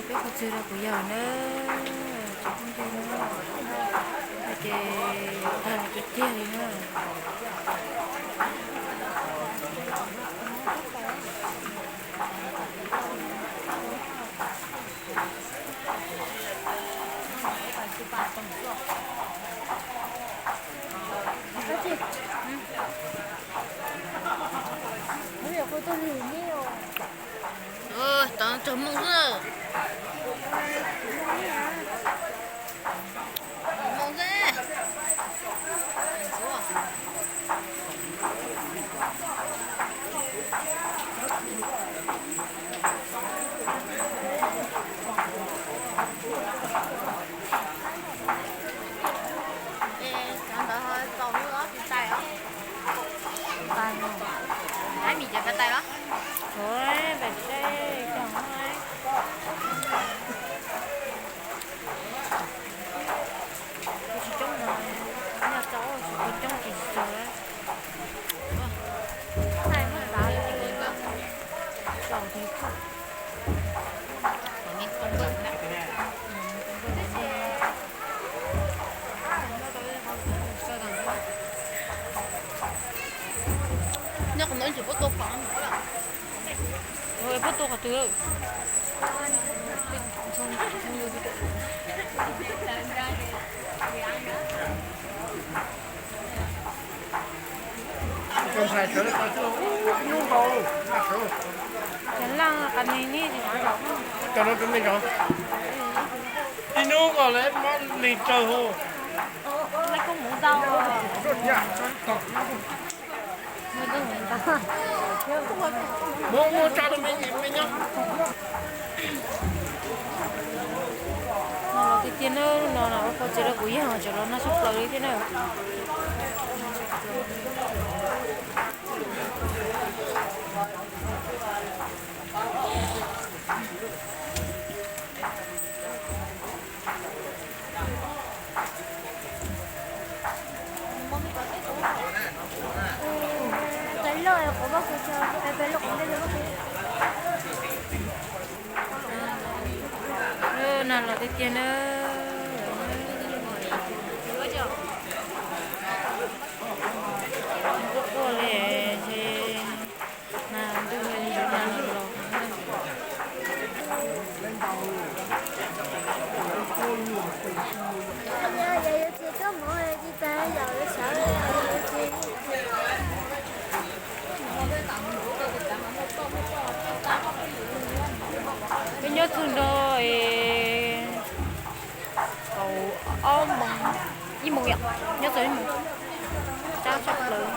Cov qhov txwg rau kuv yawg na, tsoom phooj ywg na, ces tag lawm tiag tiag li na. Tov tsaug moos xwb. Moos xwb. Cov ntawd txaus lub tsis tais os. Tais no. Ais mis cov pais tais los? Ua pais saib cov no. Kuv tsis coob no, nyob tau kuv coob ces tsis txaus. Txaus ces txaus. Nyob qhov no tsis pub tua qhov. Ua pub tua qhov twg? Cov laj qas ne ne. Ib hnub nkaus lawv muab lig tsawg hu. Muab muab tso rau me me nyob. No los tiag tiag na, no los ua qhov txwg rau kuv yawg tseem los noj tshaj plaws li thiab na. Na los tiag tiag na. Quaj quaj li ces na ntuj na los. Peb nyob txog nrog kaum ob moos, ib moos yom, nyob txog ib moos, tsab tshaj plaws.